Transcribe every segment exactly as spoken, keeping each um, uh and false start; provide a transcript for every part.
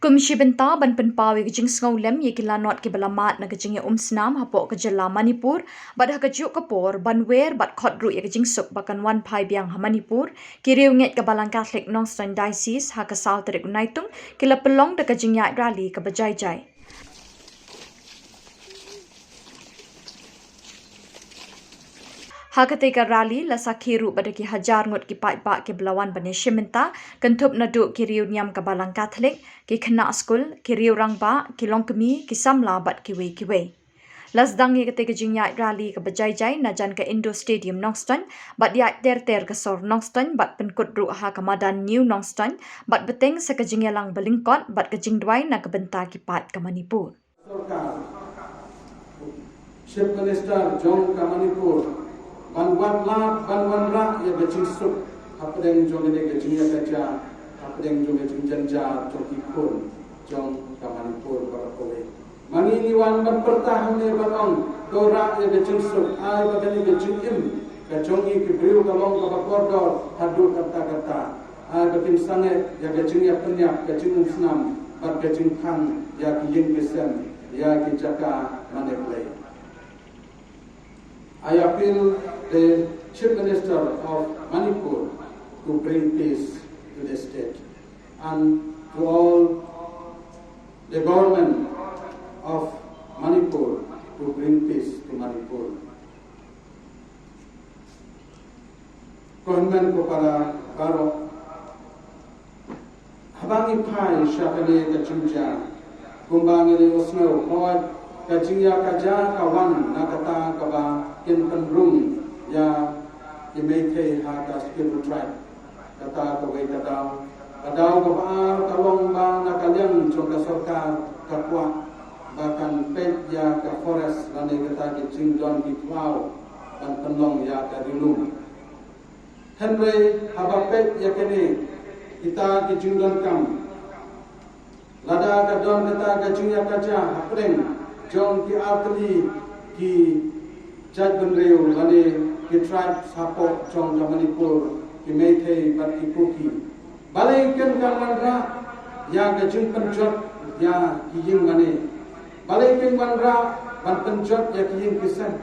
Kum shi bynta ban pynpaw ïa ka jingsngewlem ïa ki lanot kiba la mad na ka jingïaumsnam hapoh ka jylla Manipur, bad ha kajuh ka por ban wer bad khot ruh ïa ka jingsuk ba kan wan phai biang ha Manipur, ki riewngeit ka Balang Catholic Nongstoiñ Diocese ha ka saw tarik u Naitung ki la pynlong da ka jingïaid rally kaba jai jai. Ha katei ka rally la sakhi ruh bad da ki hajar ngut ki paidbah kiba la wan ban ïashim bynta, kynthup naduh ki riewniam ka Balang Catholic, ki khynnah skul, ki riew rangbah, ki longkmie, ki samla bad kiwei kiwei. La sdang ïa katei ka jingïaid rally kaba jai jai na jan ka Indoor Stadium Nongstoiñ, bad ïaid ter ter ka sor Nongstoiñ bad pynkut ruh ha ka madan New Nongstoiñ, bad bteng sa ka jingïalang ba lyngkot bad ka jingduwai na ka bynta ki paid ka Manipur. Sorkar, Chief Minister jong ka Manipur, ban wad lad, ban wanrah ïa ka jingsuk hapdeng jong kane ka jingïakajia, hapdeng jong ka jingjynjar jong ki khun jong ka Manipur baroh kawei. Ma ngi ngi wan ban pyrta hangne ban ong, to rah ïa ka jingsuk, ai ba kane ka jingim ka jong ngi ki briew ka long kaba kordor haduh katta katta. Ai ba kin sangeh ïa ka jingïapynïap, ka jingumsnam bad ka jingkhang ïa ki ïing ki sem, ïa ki jaka mane Blei. I appeal the Chief Minister of Manipur to bring peace to the state and to all the government of Manipur to bring peace to Manipur. Ko hynmen ko para baroh, haba ngi phai sha kane ka jingjia, kumba ngi la ïohsngew, hooid ka jingïakajia ka wan na kata kaba kin pynrung ïa ki Meitei ha ka Scheduled Tribe. Kata kawei ka daw. Ka daw kaba ar ka long ba na ka liang jong ka sorkar ka kwah ba kan peit ïa ka forest lane kata ki jingdon ki khlaw ban pynlong ïa ka ri lum. Hynrei haba peit ïa kine kita ki jingdonkam, lada ka don kata ka jingïakajia hapdeng jong ki artylli ki jaitbynriew lane ki tribes hapoh jong ka Manipur, ki Meitei bad ki Kuki. Balei kin kan wanrah ïa ka jingpynjot ïa ki ïing mane? Balei kin wanrah ban pynjot ïa ki ïing ki sem?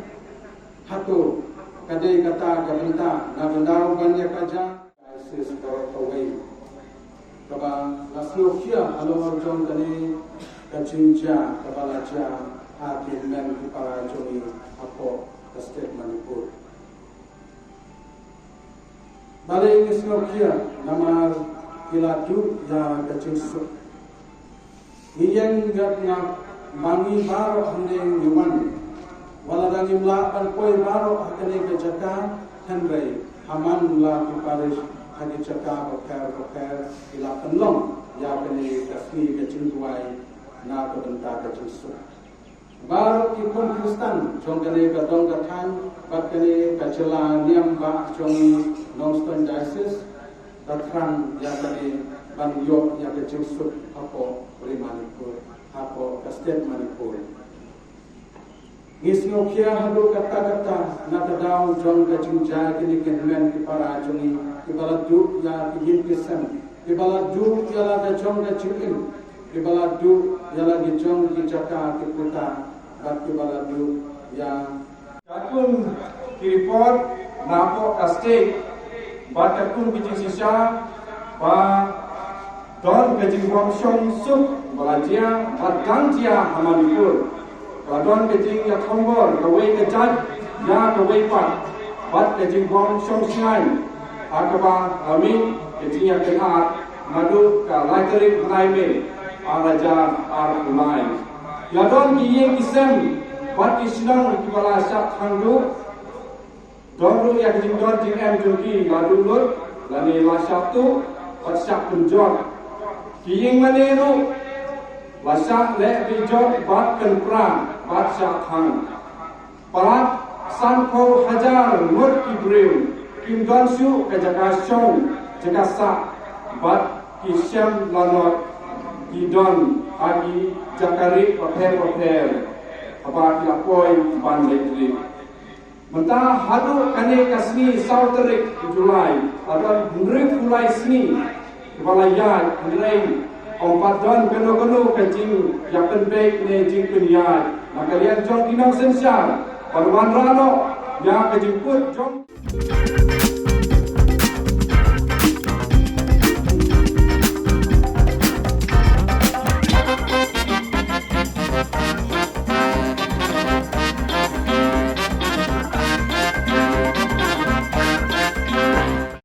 Hato ka dei kata ka bynta na ka daw ban ïakajia? Diocese baroh kawei kaba la sngewkhia halor jong kane ka jingjia kaba la jia ha ki hynmen ki para jong ngi hapoh ka state Manipur. Balei ngi sngewkhia? Namar ki la duh ïa ka jingsuk. Ngi ïeng ngap ngap ba ngi baroh hangne ngi wan. Wat la dang ngim lah ban poi baroh ha kane ka jaka, hynrei ha man la ki parish ha ki jaka bapher bapher ki la pynlong ïa kane ka sngi ka jingduwai na ka bynta ka jingsuk. Baroh ki khun Khristan jong kane ka dong ka thaiñ bad kane ka jylla niam ba jong Nongstoiñ Diocese, ka thrang ïa kane ban ïoh ïa ka jingsuk hapoh ri Manipur, hapoh ka state Manipur. Ngi sngewkhia haduh katta katta na ka daw jong ka jingjia kine ki hynmen ki para jong ngi kiba la duh ïa ki ïing ki sem, kiba la duh ïa la ka jong ka jingim, kiba la duh ïa la ki jong ki jaka ki puta, bad kiba la duh ïa. Katkum ki report napoh ka state bad katkum ki jingshisha ba don ka jingbym shong suk ba la jia bad dang jia ha Manipur. Ka don ka jingïathombor kawei ka jait ïa kawei pat bad ka jingbym shong shngaiñ ha kaba la mih ka jingïakynad naduh ka lai tarik bnai May ar hajar arphew lai. La don ki ïing ki sem bad ki shnong kiba la shah thang duh. Don ruh ïa ka jingdon jingem jong ki la duh lut lane la shah tuh bad shah pynjot. Ki ïing mane ruh la shah leh beit jot bad kynpra bad shah thang. Palat sanphew hajar ngut ki briew kim don shuh ka jaka shong jaka sah bad ki shem lanot ki don ha ki jaka rieh bapher bapher haba ki la poi ban leit rieh. Mynta haduh kane ka sngi saw tarik July, la don hynriewphew lai sngi kiba la ïaid, hynrei Ym pat don kano kano ka jingïapynbeit ne jingpynïaid na ka liang jong ki nongsynshar ban wanrah noh ïa ka jingkut jong